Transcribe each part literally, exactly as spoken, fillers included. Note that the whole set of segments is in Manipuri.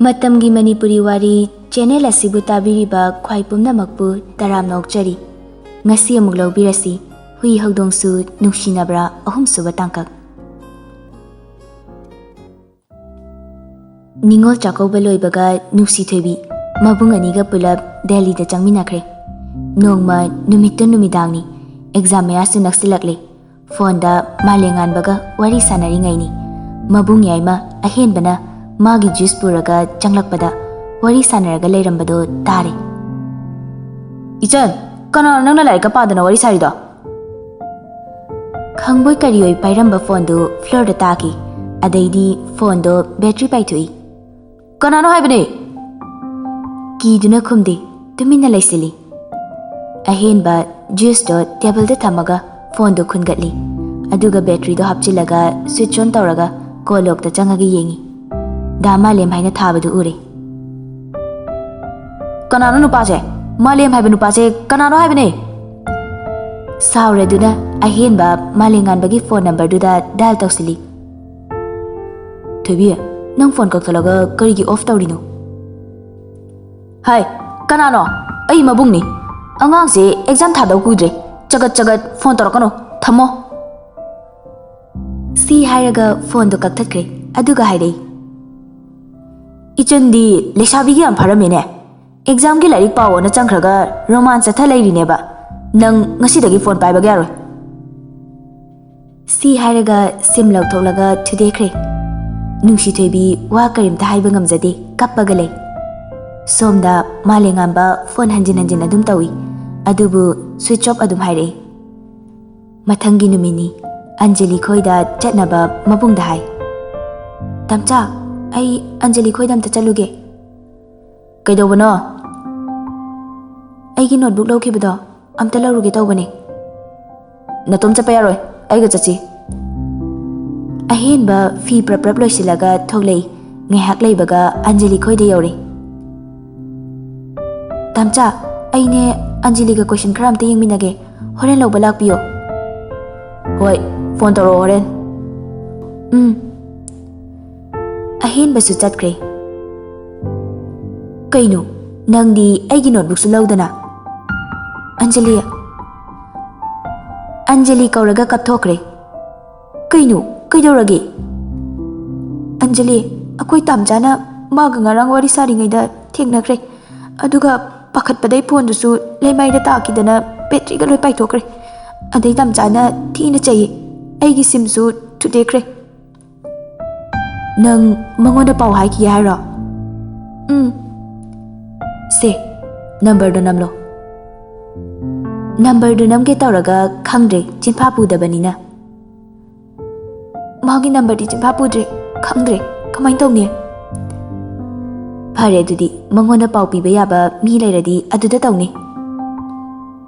ꯃꯇꯝꯒꯤ ꯃꯅꯤꯄꯨꯔꯤ ꯋꯥꯔꯤ ꯆꯦꯅꯦꯜ ꯑꯁꯤꯕꯨ ꯇꯥꯕꯤꯔꯤꯕ ꯈ꯭ꯋꯥꯏ ꯄꯨꯝꯅꯃꯛꯄꯨ ꯇꯔꯥꯝꯅ ꯑꯣꯛꯆꯔꯤ꯫ ꯉꯁꯤ ꯑꯃꯨꯛ ꯂꯧꯕꯤꯔꯁꯤ, ꯍꯨꯏ ꯍꯧꯗꯣꯡꯁꯨ ꯅꯨꯡꯁꯤꯅꯕ꯭ꯔꯥ, ꯑꯍꯨꯝꯁꯨꯕ ꯇꯥꯡꯀꯛ꯫ ꯅꯤꯉꯣꯜ ꯆꯥꯛꯀꯧꯕ ꯂꯣꯏꯕꯒ ꯅꯨꯡꯁꯤ ꯊꯣꯏꯕꯤ ꯃꯕꯨꯡ ꯑꯅꯤꯒ ꯄꯨꯂꯞ ꯗꯦꯜꯂꯤꯗ ꯆꯪꯃꯤꯟꯅꯈ꯭ꯔꯦ꯫ ꯅꯣꯡꯃ ꯅꯨꯃꯤꯠꯇꯨ ꯅꯨꯃꯤꯗꯥꯡꯅꯤ, ꯑꯦꯛꯖꯥꯝ ꯃꯌꯥꯁꯨ ꯅꯛꯁꯤꯜꯂꯛꯂꯦ꯫ ꯐꯣꯟꯗ ꯃꯥꯂꯦꯝꯉꯥꯟꯕꯒ ꯋꯥꯔꯤ ꯁꯥꯟꯅꯔꯤꯉꯩꯅꯤ, ꯃꯕꯨꯡ ꯌꯥꯏꯃ ꯑꯍꯦꯟꯕꯅ ꯃꯥꯒꯤ ꯖꯨꯁ ꯄꯨꯔꯒ ꯆꯪꯂꯛꯄꯗ ꯋꯥꯔꯤ ꯁꯥꯟꯅꯔꯒ ꯂꯩꯔꯝꯕꯗꯣ ꯇꯥꯔꯦ꯫ "ꯏꯆꯟ, ꯀꯅꯥꯅꯣ ꯅꯪꯅ ꯂꯥꯏꯔꯤꯛꯀ ꯄꯥꯗꯅ ꯋꯥꯔꯤ ꯁꯥꯔꯤꯗꯣ?" ꯈꯪꯕꯣꯏ ꯀꯔꯤꯑꯣꯏ ꯄꯥꯏꯔꯝꯕ ꯐꯣꯟꯗꯨ ꯐ꯭ꯂꯣꯔꯗ ꯇꯥꯈꯤ꯫ ꯑꯗꯩꯗꯤ ꯐꯣꯟꯗꯣ ꯕꯦꯇ꯭ꯔꯤ ꯄꯥꯏꯊꯣꯛꯏ꯫ "ꯀꯅꯥꯅꯣ ꯍꯥꯏꯕꯅꯦ?" ꯀꯤꯗꯨꯅ ꯈꯨꯝꯗꯦ, ꯇꯨꯃꯤꯟꯅ ꯂꯩꯁꯤꯜꯂꯤ꯫ ꯑꯍꯦꯟꯕ ꯖꯨꯁꯇꯣ ꯇꯦꯕꯜꯗ ꯊꯝꯃꯒ ꯐꯣꯟꯗꯣ ꯈꯨꯟꯒꯠꯂꯤ꯫ ꯑꯗꯨꯒ ꯕꯦꯇ꯭ꯔꯤꯗꯣ ꯍꯥꯞꯆꯤꯜꯂꯒ ꯁ꯭ꯋꯤꯆ ꯑꯣꯟ ꯇꯧꯔꯒ ꯀꯣꯜ ꯂꯣꯛꯇ ꯆꯪꯉꯒ ꯌꯦꯡꯉꯤ꯫ ꯗꯥ ꯃꯥꯂꯦꯝ ꯍꯥꯏꯅ ꯊꯥꯕꯗꯨ ꯎꯔꯦ꯫ "ꯀꯅꯥꯅꯣ ꯅꯨꯄꯥꯁꯦ? ꯃꯥꯂꯦꯝ ꯍꯥꯏꯕ ꯅꯨꯄꯥꯁꯦ ꯀꯅꯥꯅꯣ ꯍꯥꯏꯕꯅꯦ?" ꯁꯥꯎꯔꯗꯨꯅ ꯑꯍꯦꯟꯕ ꯃꯥꯂꯦꯝꯉꯥꯟꯕꯒꯤ ꯐꯣꯟ ꯅꯝꯕꯔꯗꯨꯗ ꯗꯥꯏꯜ ꯇꯧꯁꯤꯜꯂꯤ꯫ "ꯊꯣꯏꯕꯤ, ꯅꯪ ꯐꯣꯟ ꯀꯛꯊꯠꯂꯒ ꯀꯔꯤꯒꯤ ꯑꯣꯐ ꯇꯧꯔꯤꯅꯣ?" "ꯍꯥꯏ, ꯀꯅꯥꯅꯣ? ꯑꯩ ꯃꯕꯨꯡꯅꯤ꯫ ꯑꯉꯥꯡꯁꯦ ꯑꯦꯛꯖꯥꯝ ꯊꯥꯗꯧ ꯀꯨꯏꯗ꯭ꯔꯦ꯫ ꯆꯒꯠ ꯆꯒꯠ ꯐꯣꯟ ꯇꯧꯔꯛꯀꯅꯨ꯫ ꯊꯝꯃꯣ꯫" ꯁꯤ ꯍꯥꯏꯔꯒ ꯐꯣꯟꯗꯣ ꯀꯛꯊꯠꯈ꯭ꯔꯦ꯫ ꯑꯗꯨꯒ ꯍꯥꯏꯔꯛꯏ, "ꯏꯆꯟꯗꯤ ꯂꯩꯁꯥꯕꯤꯒ ꯌꯥꯝ ꯐꯥꯔꯝꯃꯦꯅꯦ꯫ ꯑꯦꯛꯖꯥꯝꯒꯤ ꯂꯥꯏꯔꯤꯛ ꯄꯥꯎꯑꯣꯅ ꯆꯪꯈ꯭ꯔꯒ ꯔꯣꯃꯥꯟꯁ ꯆꯠꯊ ꯂꯩꯔꯤꯅꯦꯕ꯫ ꯅꯪ ꯉꯁꯤꯗꯒꯤ ꯐꯣꯟ ꯄꯥꯏꯕꯒ ꯌꯥꯔꯣꯏ꯫" ꯁꯤ ꯍꯥꯏꯔꯒ ꯁꯤꯝ ꯂꯧꯊꯣꯛꯂꯒ ꯊꯨꯗꯦꯛꯈ꯭ꯔꯦ꯫ ꯅꯨꯡꯁꯤ ꯊꯣꯏꯕꯤ ꯋꯥ ꯀꯔꯤꯝꯇ ꯍꯥꯏꯕ ꯉꯝꯖꯗꯦ, ꯀꯞꯄꯒ ꯂꯩ꯫ ꯁꯣꯝꯗ ꯃꯥꯂꯦꯝꯉꯥꯟꯕ ꯐꯣꯟ ꯍꯟꯖꯤꯟ ꯍꯟꯖꯤꯟ ꯑꯗꯨꯝ ꯇꯧꯏ, ꯑꯗꯨꯕꯨ ꯁ꯭ꯋꯤꯆ ꯑꯣꯐ ꯑꯗꯨꯝ ꯍꯥꯏꯔꯛꯏ꯫ ꯃꯊꯪꯒꯤ ꯅꯨꯃꯤꯠꯅꯤ꯫ ꯑꯟꯖꯂꯤ ꯈꯣꯏꯗ ꯆꯠꯅꯕ ꯃꯕꯨꯡꯗ ꯍꯥꯏ꯫ "ꯇꯝꯆꯥ, ꯑꯩ ꯑꯟꯖꯂꯤ ꯈꯣꯏꯗ ꯑꯝꯇ ꯆꯠꯂꯨꯒꯦ꯫" "ꯀꯩꯗꯧꯕꯅꯣ?" "ꯑꯩꯒꯤ ꯅꯣꯠꯕꯨꯛ ꯂꯧꯈꯤꯕꯗꯣ ꯑꯝꯇ ꯂꯧꯔꯨꯒꯦ ꯇꯧꯕꯅꯦ꯫" "ꯅꯇꯣꯝ ꯆꯠꯄ ꯌꯥꯔꯣꯏ, ꯑꯩꯒ ꯆꯠꯁꯤ꯫" ꯑꯍꯦꯟꯕ ꯐꯤ ꯄ꯭ꯔꯞ ꯄ꯭ꯔꯞ ꯂꯣꯏꯁꯤꯜꯂꯒ ꯊꯣꯛꯂꯛꯏ꯫ ꯉꯥꯏꯍꯥꯛ ꯂꯩꯕꯒ ꯑꯟꯖꯂꯤ ꯈꯣꯏꯗ ꯌꯧꯔꯦ꯫ "ꯇꯥꯝꯆꯥ, ꯑꯩꯅꯦ ꯑꯟꯖꯂꯤꯒ ꯀꯣꯏꯁꯟ ꯈꯔ ꯑꯝꯇ ꯌꯦꯡꯃꯤꯟꯅꯒꯦ, ꯍꯣꯔꯦꯟ ꯂꯧꯕ ꯂꯥꯛꯄꯤꯌꯣ꯫" "ꯍꯣꯏ, ꯐꯣꯟ ꯇꯧꯔꯛꯑꯣ ꯍꯣꯔꯦꯟ꯫" "ꯎꯝ꯫" ꯑꯍꯦꯟꯕꯁꯨ ꯆꯠꯈ꯭ꯔꯦ꯫ ꯀꯩꯅꯣ, ꯅꯪꯗꯤ ꯑꯩꯒꯤ ꯅꯣꯠꯕꯨꯛꯁꯨ ꯂꯧꯗꯅ? ꯑꯟꯖꯂꯤ꯫ ꯑꯟꯖꯂꯤ ꯀꯧꯔꯒ ꯀꯞꯊꯣꯛꯈ꯭ꯔꯦ꯫ ꯀꯩꯅꯣ, ꯀꯩꯗꯧꯔꯒꯦ? ꯑꯟꯖꯂꯤ, ꯑꯩꯈꯣꯏ ꯇꯥꯝꯆꯥꯅ ꯃꯥꯒ ꯉꯔꯥꯡ ꯋꯥꯔꯤ ꯁꯥꯔꯤꯉꯩꯗ ꯊꯦꯡꯅꯈ꯭ꯔꯦ꯫ ꯑꯗꯨꯒ ꯄꯥꯈꯠꯄꯗꯩ ꯐꯣꯟꯗꯨꯁꯨ ꯂꯩꯃꯥꯏꯗ ꯇꯥꯈꯤꯗꯅ ꯕꯦꯇ꯭ꯔꯤꯒ ꯂꯣꯏ ꯄꯥꯏꯊꯣꯛꯈ꯭ꯔꯦ꯫ ꯑꯗꯩ ꯇꯥꯝꯆꯥꯅ ꯊꯤꯅ ꯆꯩꯌꯦ꯫ ꯑꯩꯒꯤ ꯁꯤꯝꯁꯨ ꯊꯨꯗꯦꯛꯈ꯭ꯔꯦ꯫ ꯅꯪ ꯃꯉꯣꯟꯗ ꯄꯥꯎ ꯍꯥꯏꯈꯤꯒꯦ ꯍꯥꯏꯔꯣ? ꯎꯝ꯫ ꯁꯦ, ꯅꯝꯕꯔꯗꯣ ꯅꯝꯂꯣ꯫ ꯅꯝꯕꯔꯗꯣ ꯅꯝꯒꯦ ꯇꯧꯔꯒ ꯈꯪꯗ꯭ꯔꯦ, ꯆꯤꯟꯐꯥ ꯄꯨꯗꯕꯅꯤꯅ꯫ ꯃꯥꯒꯤ ꯅꯝꯕꯔꯗꯤ ꯆꯤꯟꯐꯥ ꯄꯨꯗ꯭ꯔꯦ, ꯈꯪꯗ꯭ꯔꯦ, ꯀꯃꯥꯏꯅ ꯇꯧꯅꯤ? ꯐꯔꯦ, ꯑꯗꯨꯗꯤ ꯃꯉꯣꯟꯗ ꯄꯥꯎ ꯄꯤꯕ ꯌꯥꯕ ꯃꯤ ꯂꯩꯔꯗꯤ ꯑꯗꯨꯗ ꯇꯧꯅꯤ꯫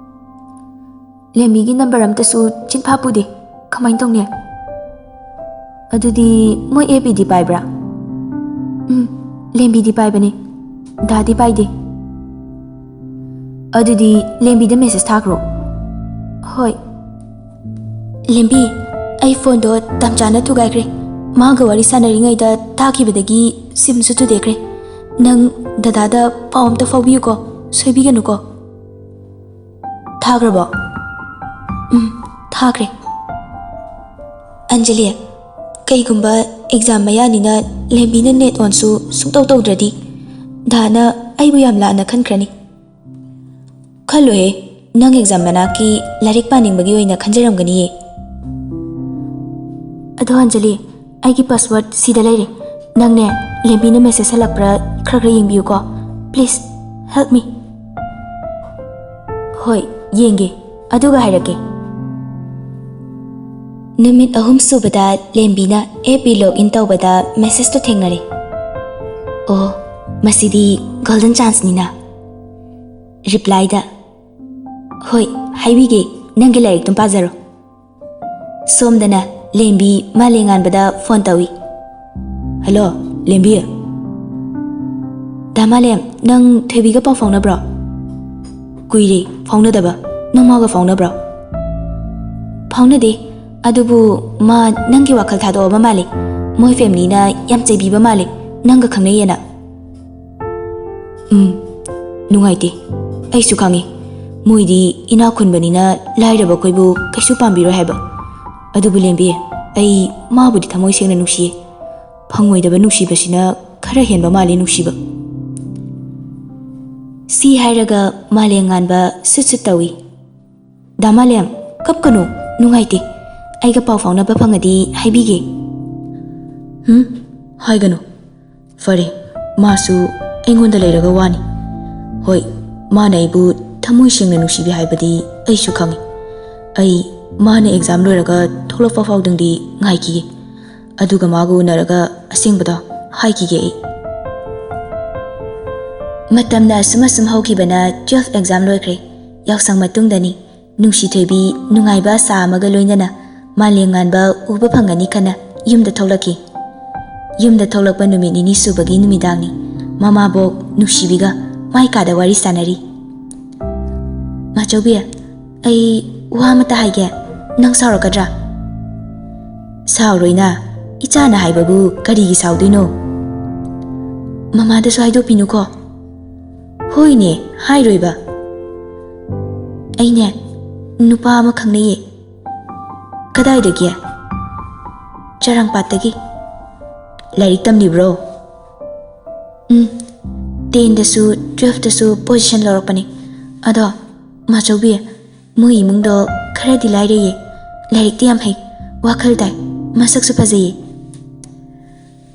ꯂꯦꯝꯕꯤꯒꯤ ꯅꯝꯕꯔ ꯑꯝꯇꯁꯨ ꯆꯤꯟꯐꯥ ꯄꯨꯗꯦ, ꯀꯃꯥꯏꯅ ꯇꯧꯅꯤ? ꯑꯗꯨꯗꯤ ꯃꯣꯏ ꯑꯦꯐ ꯕꯤꯗꯤ ꯄꯥꯏꯕ꯭ꯔꯥ? ꯎꯝ, ꯂꯦꯝꯕꯤꯗꯤ ꯄꯥꯏꯕꯅꯦ, ꯗꯥꯗꯤ ꯄꯥꯏꯗꯦ꯫ ꯑꯗꯨꯗꯤ ꯂꯦꯝꯕꯤꯗ ꯃꯦꯁꯦꯖ ꯊꯥꯈ꯭ꯔꯣ꯫ ꯍꯣꯏ꯫ ꯂꯦꯝꯕꯤ, ꯑꯩ ꯐꯣꯟꯗꯣ ꯇꯥꯝꯆꯥꯅ ꯊꯨꯒꯥꯏꯈ꯭ꯔꯦ꯫ ꯃꯥꯒ ꯋꯥꯔꯤ ꯁꯥꯟꯅꯔꯤꯉꯩꯗ ꯇꯥꯈꯤꯕꯗꯒꯤ ꯁꯤꯝꯁꯨ ꯊꯨꯗꯦꯛꯈ꯭ꯔꯦ꯫ ꯅꯪ ꯗꯗꯥꯗ ꯄꯥꯎ ꯑꯝꯇ ꯐꯥꯎꯕꯤꯌꯨꯀꯣ, ꯁꯣꯏꯕꯤꯒꯅꯨꯀꯣ꯫ ꯊꯥꯈ꯭ꯔꯕꯣ? ꯎꯝ, ꯊꯥꯈ꯭ꯔꯦ꯫ ꯑꯟꯖꯂꯤ, ꯀꯩꯒꯨꯝꯕ ꯑꯦꯛꯖꯥꯝ ꯃꯌꯥꯅꯤꯅ ꯂꯦꯝꯕꯤꯅ ꯅꯦꯠ ꯑꯣꯟꯁꯨ ꯁꯨꯡꯇꯧ ꯇꯧꯗ꯭ꯔꯗꯤ, ꯗꯥꯅ ꯑꯩꯕꯨ ꯌꯥꯝ ꯂꯥꯟꯅ ꯈꯟꯈ꯭ꯔꯅꯤ꯫ ꯈꯜꯂꯨꯍꯦ, ꯅꯪ ꯑꯦꯛꯖꯥꯝ ꯃꯅꯥꯛꯀꯤ ꯂꯥꯏꯔꯤꯛ ꯄꯥꯅꯤꯡꯕꯒꯤ ꯑꯣꯏꯅ ꯈꯟꯖꯔꯝꯒꯅꯤꯌꯦ꯫ ꯑꯗꯣ ꯑꯟꯖꯂꯤ, ꯑꯩꯒꯤ ꯄꯥꯁꯋꯥꯔꯗ ꯁꯤꯗ ꯂꯩꯔꯦ꯫ ꯅꯪꯅꯦ, ꯂꯦꯝꯕꯤꯅ ꯃꯦꯁꯦꯖ ꯍꯜꯂꯛꯄ꯭ꯔꯥ ꯈꯔ ꯈꯔ ꯌꯦꯡꯕꯤꯌꯨꯀꯣ꯫ Please help me꯫ ꯍꯣꯏ, ꯌꯦꯡꯒꯦ꯫ ꯑꯗꯨꯒ ꯍꯥꯏꯔꯛꯀꯦ꯫ ꯅꯨꯃꯤꯠ ꯑꯍꯨꯝ ꯁꯨꯕꯗ ꯂꯦꯝꯕꯤꯅ ꯑꯦꯐ ꯕꯤ ꯂꯣꯒ ꯏꯟ ꯇꯧꯕꯗ ꯃꯦꯁꯦꯖꯇꯣ ꯊꯦꯡꯅꯔꯦ꯫ ꯑꯣ, ꯃꯁꯤꯗꯤ ꯒꯣꯜꯗꯟ ꯆꯥꯟꯁꯅꯤꯅ꯫ ꯔꯤꯄ꯭ꯂꯥꯏꯗ, "ꯍꯣꯏ, ꯍꯥꯏꯕꯤꯒꯦ, ꯅꯪꯒꯤ ꯂꯥꯏꯔꯤꯛꯇꯨꯝ ꯄꯥꯖꯔꯣ"꯫ ꯁꯣꯝꯗꯅ ꯂꯦꯝꯕꯤ ꯃꯥꯂꯦꯝ ꯉꯥꯟꯕꯗ ꯐꯣꯟ ꯇꯧꯏ꯫ "ꯍꯜꯂꯣ, ꯂꯦꯝꯕꯤ꯫ ꯗꯥ ꯃꯥꯂꯦꯝ, ꯅꯪ ꯊꯣꯏꯕꯤꯒ ꯄꯥꯎ ꯐꯥꯎꯅꯕ꯭ꯔꯣ? ꯀꯨꯏꯔꯦ ꯐꯥꯎꯅꯗꯕ꯫ ꯅꯪ ꯃꯥꯒ ꯐꯥꯎꯅꯕ꯭ꯔꯣ?" "ꯐꯥꯎꯅꯗꯦ꯫ ꯑꯗꯨꯕꯨ ꯃꯥ ꯅꯪꯒꯤ ꯋꯥꯈꯜ ꯊꯥꯗꯣꯛꯑꯕ ꯃꯥꯜꯂꯦ꯫ ꯃꯣꯏ ꯐꯦꯃꯤꯂꯤꯅ ꯌꯥꯝ ꯆꯩꯕꯤꯕ ꯃꯥꯜꯂꯦ, ꯅꯪꯒ ꯈꯪꯅꯩꯌꯦꯅ"꯫ ꯅꯨꯡꯉꯥꯏꯇꯦ꯫ ꯑꯩꯁꯨ ꯈꯪꯉꯤ, ꯃꯣꯏꯗꯤ ꯏꯅꯥꯛ ꯈꯨꯟꯕꯅꯤꯅ ꯂꯥꯏꯔꯕ ꯑꯩꯈꯣꯏꯕꯨ ꯀꯩꯁꯨ ꯄꯥꯝꯕꯤꯔꯣꯏ ꯍꯥꯏꯕ꯫ ꯑꯗꯨꯕꯨ ꯂꯦꯝꯕꯤ, ꯑꯩ ꯃꯥꯕꯨꯗꯤ ꯊꯃꯣꯏ ꯁꯦꯡꯅ ꯅꯨꯡꯁꯤꯌꯦ꯫ ꯐꯪꯉꯣꯏꯗꯕ ꯅꯨꯡꯁꯤꯕꯁꯤꯅ ꯈꯔ ꯍꯦꯟꯕ ꯃꯥꯜꯂꯤ ꯅꯨꯡꯁꯤꯕ꯫ ꯁꯤ ꯍꯥꯏꯔꯒ ꯃꯥꯂꯦꯝ ꯉꯥꯟꯕ ꯁꯨꯠ ꯁꯨꯠ ꯇꯧꯏ꯫ "ꯗꯥ ꯃꯥꯂꯦꯝ, ꯀꯞꯀꯅꯨ, ꯅꯨꯡꯉꯥꯏꯇꯦ꯫ ꯑꯩꯒ ꯄꯥꯎ ꯐꯥꯎꯅꯕ ꯐꯪꯉꯗꯤ ꯍꯥꯏꯕꯤꯒꯦ꯫" "ꯍꯨꯝ, ꯍꯥꯏꯒꯅꯨ꯫ ꯐꯔꯦ, ꯃꯥꯁꯨ ꯑꯩꯉꯣꯟꯗ ꯂꯩꯔꯒ ꯋꯥꯅꯤ꯫ ꯍꯣꯏ, ꯃꯥꯅ ꯑꯩꯕꯨ ꯊꯃꯣꯏ ꯁꯦꯡꯅ ꯅꯨꯡꯁꯤꯕꯤ ꯍꯥꯏꯕꯗꯤ ꯑꯩꯁꯨ ꯈꯪꯉꯤ꯫ ꯑꯩ ꯃꯥꯅ ꯑꯦꯛꯖꯥꯝ ꯂꯣꯏꯔꯒ ꯊꯣꯛꯂꯛꯄ ꯐꯥꯎꯗꯪꯗꯤ ꯉꯥꯏꯈꯤꯒꯦ꯫ ꯑꯗꯨꯒ ꯃꯥꯒ ꯎꯅꯔꯒ ꯑꯁꯦꯡꯕꯗꯣ ꯍꯥꯏꯈꯤꯒꯦ ꯑꯩ꯫" ꯃꯇꯝꯅ ꯑꯁꯨꯝ ꯑꯁꯨꯝ ꯍꯧꯈꯤꯕꯅ ꯇꯨꯋꯦꯜꯐ ꯑꯦꯛꯖꯥꯝ ꯂꯣꯏꯈ꯭ꯔꯦ꯫ ꯌꯥꯎꯁꯪ ꯃꯇꯨꯡꯗꯅꯤ꯫ ꯅꯨꯡꯁꯤ ꯊꯣꯏꯕꯤ ꯅꯨꯡꯉꯥꯏꯕ ꯑꯁꯥ ꯑꯃꯒ ꯂꯣꯏꯅꯅ ꯃꯥꯂꯦꯝ ꯉꯥꯟꯕ ꯎꯕ ꯐꯪꯒꯅꯤ ꯈꯟꯅ ꯌꯨꯝꯗ ꯊꯣꯛꯂꯛꯈꯤ꯫ ꯌꯨꯝꯗ ꯊꯣꯛꯂꯛꯄ ꯅꯨꯃꯤꯠ ꯅꯤꯅꯤ ꯁꯨꯕꯒꯤ ꯅꯨꯃꯤꯗꯥꯡꯅꯤ꯫ ꯃꯃꯥꯕꯣꯛ ꯅꯨꯡꯁꯤꯕꯤꯒ ꯃꯥꯏ ꯀꯥꯗ ꯋꯥꯔꯤ ꯁꯥꯟꯅꯔꯤ꯫ "ꯃꯥꯆꯧꯕꯤ, ꯑꯩ ꯋꯥ ꯑꯃꯇ ꯍꯥꯏꯒꯦ, ꯅꯪ ꯁꯥꯎꯔꯛꯀꯗ꯭ꯔꯥ?" "ꯁꯥꯎꯔꯣꯏꯅ, ꯏꯆꯥꯅ ꯍꯥꯏꯕꯕꯨ ꯀꯔꯤꯒꯤ ꯁꯥꯎꯗꯣꯏꯅꯣ?" "ꯃꯃꯥꯗꯁꯨ ꯍꯥꯏꯗꯣꯛꯄꯤꯅꯨꯀꯣ꯫" "ꯍꯣꯏꯅꯦ, ꯍꯥꯏꯔꯣꯏꯕ꯫ ꯑꯩꯅꯦ, ꯅꯨꯄꯥ ꯑꯃ ꯈꯪꯅꯩꯌꯦ꯫" "ꯀꯗꯥꯏꯗꯒꯤ?" "ꯆꯔꯥꯡꯄꯥꯠꯇꯒꯤ꯫" "ꯂꯥꯏꯔꯤꯛ ꯇꯝꯂꯤꯕ꯭ꯔꯣ?" "ꯎꯝ, ꯇꯦꯟꯗꯁꯨ ꯇꯨꯋꯦꯜꯐꯇꯁꯨ ꯄꯣꯖꯤꯁꯟ ꯂꯧꯔꯛꯄꯅꯦ꯫ ꯑꯗꯣ, ꯃꯥꯆꯧꯕꯤ, ꯃꯣꯏ ꯏꯃꯨꯡꯗꯣ ꯈꯔꯗꯤ ꯂꯥꯏꯔꯩꯌꯦ꯫ ꯂꯥꯏꯔꯤꯛꯇꯤ ꯌꯥꯝ ꯍꯩ, ꯋꯥꯈꯜ ꯇꯥꯏ, ꯃꯁꯛꯁꯨ ꯐꯖꯩꯌꯦ꯫"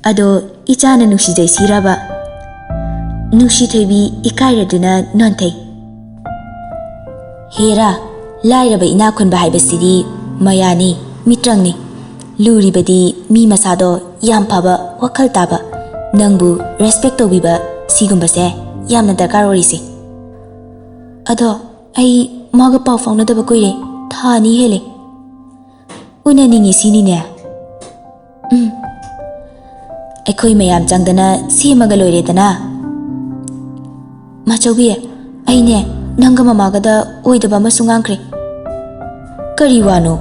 "ꯑꯗꯣ, ꯏꯆꯥꯅ ꯅꯨꯡꯁꯤꯖꯩ ꯁꯤꯔꯕ?" ꯅꯨꯡꯁꯤ ꯊꯣꯏꯕꯤ ꯏꯀꯥꯏꯔꯗꯨꯅ ꯅꯣꯟꯊꯩ꯫ "ꯍꯦꯔꯥ, ꯂꯥꯏꯔꯕ ꯏꯅꯥꯛ ꯈꯨꯟꯕ ꯍꯥꯏꯕꯁꯤꯗꯤ ꯃꯌꯥꯅꯤ, ꯃꯤꯇ꯭ꯔꯪꯅꯤ꯫ ꯂꯨꯔꯤꯕꯗꯤ ꯃꯤ ꯃꯁꯥꯗꯣ ꯌꯥꯝ ꯐꯕ, ꯋꯥꯈꯜ ꯇꯥꯕ, ꯅꯪꯕꯨ ꯔꯦꯁꯄꯦꯛ ꯇꯧꯕꯤꯕ, ꯁꯤꯒꯨꯝꯕꯁꯦ ꯌꯥꯝꯅ ꯗꯔꯀꯥꯔ ꯑꯣꯏꯔꯤꯁꯦ꯫" "ꯑꯗꯣ, ꯑꯩ ꯃꯥꯒ ꯄꯥꯎ ꯐꯥꯎꯅꯗꯕ ꯀꯨꯏꯔꯦ, ꯊꯥ ꯑꯅꯤ ꯍꯦꯜꯂꯦ꯫" "ꯎꯅꯅꯤꯡꯉꯤ ꯁꯤꯅꯤꯅꯦ?" "ꯎꯝ, ꯑꯩꯈꯣꯏ ꯃꯌꯥꯝ ꯆꯪꯗꯅ ꯁꯦꯝꯃꯒ ꯂꯣꯏꯔꯦꯗꯅ꯫" "ꯃꯥꯆꯧꯕꯤ, ꯑꯩꯅꯦ, ꯅꯪꯒ ꯃꯃꯥꯒꯗ ꯑꯣꯏꯗꯕ ꯑꯃꯁꯨ ꯉꯥꯡꯈ꯭ꯔꯦ꯫" "ꯀꯔꯤ ꯋꯥꯅꯣ?"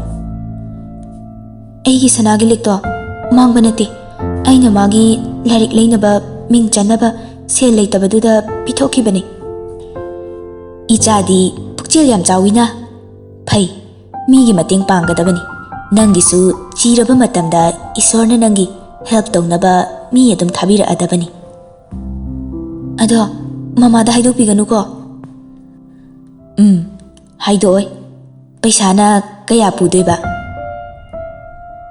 "ꯑꯩꯒꯤ ꯁꯅꯥꯒꯤ ꯂꯤꯛꯇꯣ ꯃꯥꯡꯕ ꯅꯠꯇꯦ, ꯑꯩꯅ ꯃꯥꯒꯤ ꯂꯥꯏꯔꯤꯛ ꯂꯩꯅꯕ, ꯃꯤꯡ ꯆꯟꯅꯕ ꯁꯦꯜ ꯂꯩꯇꯕꯗꯨꯗ ꯄꯤꯊꯣꯛꯈꯤꯕꯅꯤ꯫" ꯏꯆꯥꯗꯤ ꯄꯨꯛꯆꯦꯜ ꯌꯥꯝ ꯆꯥꯎꯏꯅ꯫ ꯐꯩ, ꯃꯤꯒꯤ ꯃꯇꯦꯡ ꯄꯥꯡꯒꯗꯕꯅꯤ꯫ ꯅꯪꯒꯤꯁꯨ ꯆꯤꯔꯕ ꯃꯇꯝꯗ ꯏꯁꯣꯔꯅ ꯅꯪꯒꯤ help ꯇꯧꯅꯕ ꯃꯤ ꯑꯗꯨꯝ ꯊꯥꯕꯤꯔꯛꯑꯗꯕꯅꯤ꯫ ꯑꯗꯣ ꯃꯃꯥꯗ ꯍꯥꯏꯗꯣꯛꯄꯤꯒꯅꯨꯀꯣ꯫ ꯎꯝ, ꯍꯥꯏꯗꯣꯛꯑꯣꯏ꯫ ꯄꯩꯁꯥꯅ ꯀꯌꯥ ꯄꯨꯗꯣꯏꯕ?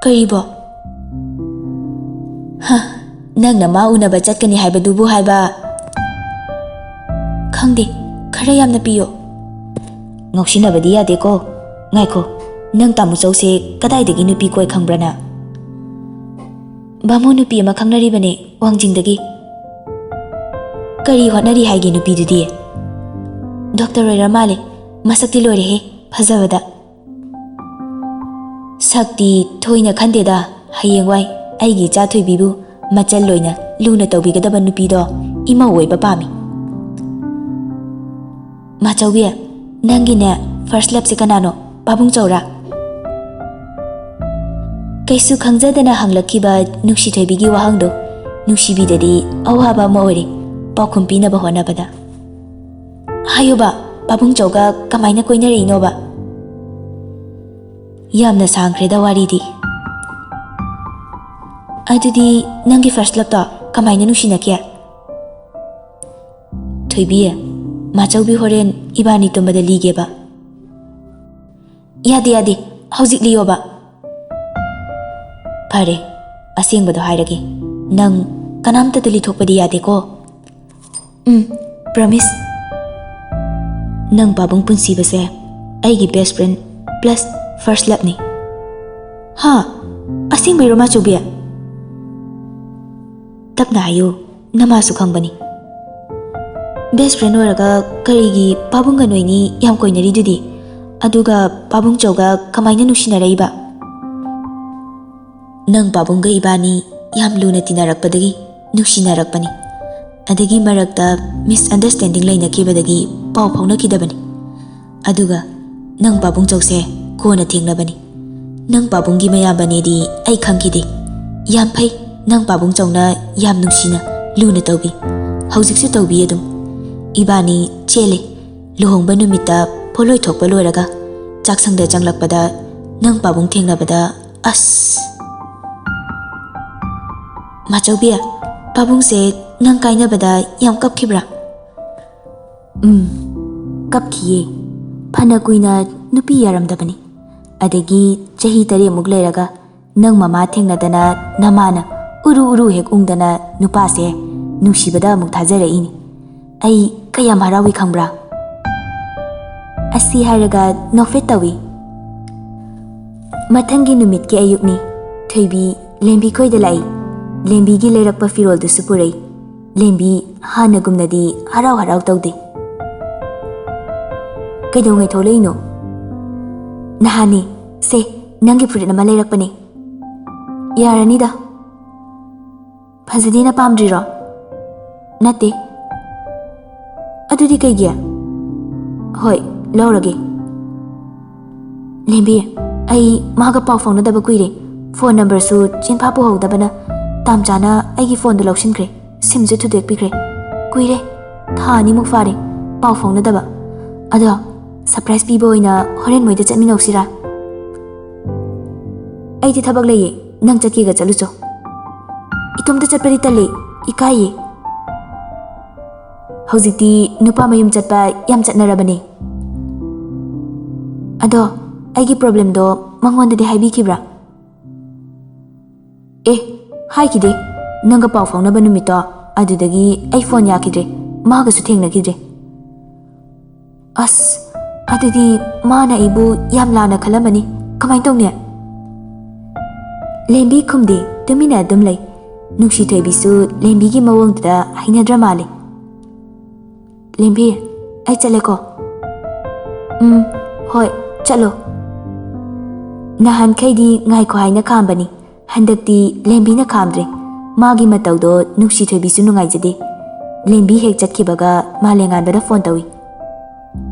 ꯀꯔꯤꯕꯣ? ꯍ, ꯅꯪꯅ ꯃꯥ ꯎꯅꯕ ꯆꯠꯀꯅꯤ ꯍꯥꯏꯕꯗꯨꯕꯨ ꯍꯥꯏꯕ? ꯈꯪꯗꯦ, ꯈꯔ ꯌꯥꯝꯅ ꯄꯤꯌꯣ꯫ ꯉꯥꯎꯁꯤꯟꯅꯕꯗꯤ ꯌꯥꯗꯦꯀꯣ꯫ ꯉꯥꯏꯈꯣ, ꯅꯪ ꯇꯥꯃꯨꯆꯧꯁꯦ ꯀꯗꯥꯏꯗꯒꯤ ꯅꯨꯄꯤ ꯀꯣꯏ ꯈꯪꯕ꯭ꯔꯅ? ꯕꯥꯃꯣꯟ ꯅꯨꯄꯤ ꯑꯃ ꯈꯪꯅꯔꯤꯕꯅꯦ, ꯋꯥꯡꯖꯤꯡꯗꯒꯤ꯫ ꯀꯔꯤ ꯍꯣꯠꯅꯔꯤ ꯍꯥꯏꯒꯦ ꯅꯨꯄꯤꯗꯨꯗꯤ? ꯗꯣꯛꯇꯔ ꯑꯣꯏꯔ ꯃꯥꯜꯂꯦ꯫ ꯃꯁꯛꯇꯤ ꯂꯣꯏꯔꯦꯍꯦ, ꯐꯖꯕꯗ꯫ ꯁꯛꯇꯤ ꯊꯣꯏꯅ ꯈꯟꯗꯦꯗ, ꯍꯌꯦꯡꯋꯥꯏ ꯑꯩꯒꯤ ꯏꯆꯥ ꯊꯣꯏꯕꯤꯕꯨ ꯃꯆꯜ ꯑꯣꯏꯅ ꯂꯨꯅ ꯇꯧꯕꯤꯒꯗꯕ ꯅꯨꯄꯤꯗꯣ ꯏꯃꯧ ꯑꯣꯏꯕ ꯄꯥꯝꯃꯤ꯫ ꯃꯥꯆꯧꯕꯤ, ꯅꯪꯒꯤꯅꯦ first loveꯁꯦ ꯀꯅꯥꯅꯣ? ꯄꯥꯕꯨꯡ ꯆꯧꯔꯥ? ꯀꯩꯁꯨ ꯈꯪꯖꯗꯅ ꯍꯪꯂꯛꯈꯤꯕ ꯅꯨꯡꯁꯤꯊꯣꯏꯕꯤꯒꯤ ꯋꯥꯍꯪꯗꯣ ꯅꯨꯡꯁꯤꯕꯤꯗꯗꯤ ꯑꯋꯥꯕ ꯑꯃ ꯑꯣꯏꯔꯦ ꯄꯥꯎꯈꯨꯝ ꯄꯤꯅꯕ ꯍꯣꯠꯅꯕꯗ꯫ ꯍꯥꯏꯌꯨꯕ, ꯄꯥꯕꯨꯡ ꯆꯧꯒ ꯀꯃꯥꯏꯅ ꯀꯣꯏꯅꯔꯛꯏꯅꯣꯕ? ꯌꯥꯝꯅ ꯁꯥꯡꯈ꯭ꯔꯦꯗ ꯋꯥꯔꯤꯗꯤ꯫ ꯑꯗꯨꯗꯤ ꯅꯪꯒꯤ first loveꯇꯣ ꯀꯃꯥꯏꯅ ꯅꯨꯡꯁꯤꯅꯈꯤ? ꯊꯣꯏꯕꯤ, ꯃꯥꯆꯧꯕꯤ ꯍꯣꯔꯦꯟ ꯏꯕꯥꯅꯤ ꯇꯨꯝꯕꯗ ꯂꯤꯒꯦꯕ꯫ ꯌꯥꯗꯦ, ꯌꯥꯗꯦ, ꯍꯧꯖꯤꯛ ꯂꯤꯌꯣꯕ꯫ ꯐꯔꯦ, ꯑꯁꯦꯡꯕꯗꯣ ꯍꯥꯏꯔꯒꯦ꯫ ꯅꯪ ꯀꯅꯥꯝꯇꯗ ꯂꯤꯊꯣꯛꯄꯗꯤ ꯌꯥꯗꯦꯀꯣ? ꯎꯝ, promise꯫ ꯅꯪ ꯄꯥꯕꯨꯡ ꯄꯨꯟꯁꯤꯕꯁꯦ ꯑꯩꯒꯤ best friend plus first loveꯅꯤ꯫ ꯍꯥ? ꯑꯁꯦꯡꯕꯩꯔꯣ, ꯃꯥꯆꯧꯕꯤ? ꯇꯞꯅ ꯍꯥꯏꯌꯨ, ꯅꯃꯥꯁꯨ ꯈꯪꯕꯅꯤ꯫ Best friend ꯑꯣꯏꯔꯒ ꯀꯔꯤꯒꯤ ꯄꯥꯕꯨꯡꯒ ꯅꯣꯏꯅꯤ ꯌꯥꯝ ꯀꯣꯏꯅꯔꯤꯗꯨꯗꯤ? ꯑꯗꯨꯒ ꯄꯥꯕꯨꯡ ꯆꯧꯒ ꯀꯃꯥꯏꯅ ꯅꯨꯡꯁꯤꯅꯔꯛꯏꯕ? ꯅꯪ ꯄꯥꯕꯨꯡꯒ ꯏꯕꯥꯅꯤ ꯌꯥꯝ ꯂꯨꯅ ꯇꯤꯟꯅꯔꯛꯄꯗꯒꯤ ꯅꯨꯡꯁꯤꯅꯔꯛꯄꯅꯤ꯫ ꯑꯗꯒꯤ ꯃꯔꯛꯇ misunderstanding ꯂꯩꯅꯈꯤꯕꯗꯒꯤ ꯄꯥꯎ ꯐꯥꯎꯅꯈꯤꯗꯕꯅꯤ꯫ ꯑꯗꯨꯒ ꯅꯪ ꯄꯥꯕꯨꯡ ꯆꯧꯁꯦ ꯀꯣꯟꯅ ꯊꯦꯡꯅꯕꯅꯤ꯫ ꯅꯪ ꯄꯥꯕꯨꯡꯒꯤ ꯃꯌꯥꯝꯕꯅꯦꯗꯤ ꯑꯩ ꯈꯪꯈꯤꯗꯦ꯫ ꯌꯥꯝ ꯐꯩ, ꯅꯪ ꯄꯥꯕꯨꯡ ꯆꯧꯅ ꯌꯥꯝ ꯅꯨꯡꯁꯤꯅ, ꯂꯨꯅ ꯇꯧꯕꯤ꯫ ꯍꯧꯖꯤꯛꯁꯨ ꯇꯧꯕꯤ ꯑꯗꯨꯝ꯫ ꯏꯕꯥꯅꯤ ꯆꯦꯜꯂꯦ꯫ ꯂꯨꯍꯣꯡꯕ ꯅꯨꯃꯤꯠꯇ ꯄꯣꯠꯂꯣꯏ ꯊꯣꯛꯄ ꯂꯣꯏꯔꯒ ꯆꯥꯛꯁꯪꯗ ꯆꯪꯂꯛꯄꯗ ꯅꯪ ꯄꯥꯕꯨꯡ ꯊꯦꯡꯅꯕꯗ ꯑꯁ꯫ ꯃꯥꯆꯧꯕꯤ, ꯄꯥꯕꯨꯡꯁꯦ ꯅꯪ ꯀꯥꯏꯅꯕꯗ ꯌꯥꯝ ꯀꯞꯈꯤꯕ꯭ꯔꯥ? ꯎꯝ, ꯀꯞꯈꯤꯌꯦ꯫ ꯐꯅ ꯀꯨꯏꯅ ꯅꯨꯄꯤ ꯌꯥꯔꯝꯗꯕꯅꯤ꯫ ꯑꯗꯒꯤ ꯆꯍꯤ ꯇꯔꯦꯠꯃꯨꯛ ꯂꯩꯔꯒ ꯅꯪ ꯃꯃꯥ ꯊꯦꯡꯅꯗꯅ ꯅꯃꯥꯅ ꯎꯔꯨ ꯎꯔꯨ ꯍꯦꯛ ꯎꯪꯗꯅ ꯅꯨꯄꯥꯁꯦ ꯅꯨꯡꯁꯤꯕꯗ ꯑꯃꯨꯛ ꯊꯥꯖꯔꯛꯏꯅꯤ꯫ ꯑꯩ ꯀꯌꯥꯝ ꯍꯔꯥꯎꯏ ꯈꯪꯕ꯭ꯔꯥ? ꯑꯁꯤ ꯍꯥꯏꯔꯒ ꯅꯣꯛꯐꯦꯠ ꯇꯧꯏ꯫ ꯃꯊꯪꯒꯤ ꯅꯨꯃꯤꯠꯀꯤ ꯑꯌꯨꯛꯅꯤ꯫ ꯊꯣꯏꯕꯤ ꯂꯦꯝꯕꯤ ꯈꯣꯏꯗ ꯂꯥꯛꯏ꯫ ꯂꯦꯝꯕꯤꯒꯤ ꯂꯩꯔꯛꯄ ꯐꯤꯔꯣꯜꯗꯨꯁꯨ ꯄꯨꯔꯛꯏ꯫ ꯂꯦꯝꯕꯤ ꯍꯥꯟꯅꯒꯨꯝꯅꯗꯤ ꯍꯔꯥꯎ ꯍꯔꯥꯎ ꯇꯧꯗꯦ꯫ "ꯀꯩꯗꯧꯉꯩ ꯊꯣꯛꯂꯛꯏꯅꯣ?" "ꯅꯍꯥꯟꯅꯦ꯫ ꯁꯦ, ꯅꯪꯒꯤ ꯐꯨꯔꯤꯠ ꯑꯃ ꯂꯩꯔꯛꯄꯅꯦ꯫" "ꯌꯥꯔꯅꯤꯗ꯫" "ꯐꯖꯗꯦꯅ ꯄꯥꯝꯗ꯭ꯔꯤꯔꯣ?" "ꯅꯠꯇꯦ꯫" "ꯑꯗꯨꯗꯤ ꯀꯩꯒꯤ?" "ꯍꯣꯏ, ꯂꯧꯔꯒꯦ꯫" "ꯂꯦꯝꯕꯤ, ꯑꯩ ꯃꯥꯒ ꯄꯥꯎ ꯐꯥꯎꯅꯗꯕ ꯀꯨꯏꯔꯦ꯫ ꯐꯣꯟ ꯅꯝꯕꯔꯁꯨ ꯆꯤꯟꯐꯥ ꯄꯨꯍꯧꯗꯕꯅ ꯇꯥꯝ ꯆꯥꯅ ꯑꯩꯒꯤ ꯐꯣꯟꯗꯨ ꯂꯧꯁꯤꯟꯈ꯭ꯔꯦ꯫ ꯁꯤꯝꯁꯨ ꯊꯨꯗꯦꯛꯄꯤꯈ꯭ꯔꯦ꯫ ꯀꯨꯏꯔꯦ, ꯊꯥ ꯑꯅꯤꯃꯨꯛ ꯐꯥꯔꯦ ꯄꯥꯎ ꯐꯥꯎꯅꯗꯕ꯫ ꯑꯗꯣ ꯁꯔꯄ꯭ꯔꯥꯏꯖ ꯄꯤꯕ ꯑꯣꯏꯅ ꯍꯣꯔꯦꯟ ꯃꯣꯏꯗ ꯆꯠꯃꯤꯟꯅꯧꯁꯤꯔꯥ?" "ꯑꯩꯗꯤ ꯊꯕꯛ ꯂꯩꯌꯦ, ꯅꯪ ꯆꯠꯀꯦꯒ ꯆꯠꯂꯨꯆꯣ꯫" "ꯏꯇꯣꯝꯇ ꯆꯠꯄꯗꯤ ꯇꯜꯂꯦ, ꯏꯀꯥꯏꯌꯦ꯫" ꯍꯧꯖꯤꯛꯇꯤ ꯅꯨꯄꯥ ꯃꯌꯨꯝ ꯆꯠꯄ ꯌꯥꯝ ꯆꯠꯅꯔꯕꯅꯦ꯫ "ꯑꯗꯣ ꯑꯩꯒꯤ ꯄ꯭ꯔꯣꯕ꯭ꯂꯦꯝꯗꯣ ꯃꯉꯣꯟꯗꯗꯤ ꯍꯥꯏꯕꯤꯈꯤꯕ꯭ꯔꯥ?" "ꯑꯦ, ꯍꯥꯏꯈꯤꯗꯦ꯫ ꯅꯪꯒ ꯄꯥꯎ ꯐꯥꯎꯅꯕ ꯅꯨꯃꯤꯠꯇꯣ, ꯑꯗꯨꯗꯒꯤ ꯑꯩ ꯐꯣꯟ ꯌꯥꯈꯤꯗ꯭ꯔꯦ, ꯃꯥꯒꯁꯨ ꯊꯦꯡꯅꯈꯤꯗ꯭ꯔꯦ꯫" "ꯑꯁ, ꯑꯗꯨꯗꯤ ꯃꯥꯅ ꯑꯩꯕꯨ ꯌꯥꯝ ꯂꯥꯟꯅ ꯈꯜꯂꯝꯃꯅꯤ꯫ ꯀꯃꯥꯏꯅ ꯇꯧꯅꯤ?" ꯂꯦꯝꯕꯤ ꯈꯨꯝꯗꯦ, ꯇꯨꯃꯤꯟꯅ ꯑꯗꯨꯝ ꯂꯩ꯫ ꯅꯨꯡꯁꯤ ꯊꯣꯏꯕꯤꯁꯨ ꯂꯦꯝꯕꯤꯒꯤ ꯃꯑꯣꯡꯗꯨꯗ ꯍꯩꯅꯗ꯭ꯔ ꯃꯥꯜꯂꯦ꯫ "ꯂꯦꯝꯕꯤ, ꯑꯩ ꯆꯠꯂꯦꯀꯣ꯫" "ꯎꯝ, ꯍꯣꯏ, ꯆꯠꯂꯣ꯫" ꯅꯍꯥꯟꯈꯩꯗꯤ ꯉꯥꯏꯈꯣ ꯍꯥꯏꯅ ꯈꯥꯝꯕꯅꯤ, ꯍꯟꯗꯛꯇꯤ ꯂꯦꯝꯕꯤꯅ ꯈꯥꯝꯗ꯭ꯔꯦ꯫ ꯃꯥꯒꯤ ꯃꯇꯧꯗꯣ ꯅꯨꯡꯁꯤ ꯊꯣꯏꯕꯤꯁꯨ ꯅꯨꯡꯉꯥꯏꯖꯗꯦ꯫ ꯂꯦꯝꯕꯤ ꯍꯦꯛ ꯆꯠꯈꯤꯕꯒ ꯃꯥꯂꯦꯝꯉꯥꯟꯕꯗ ꯐꯣꯟ ꯇꯧꯏ꯫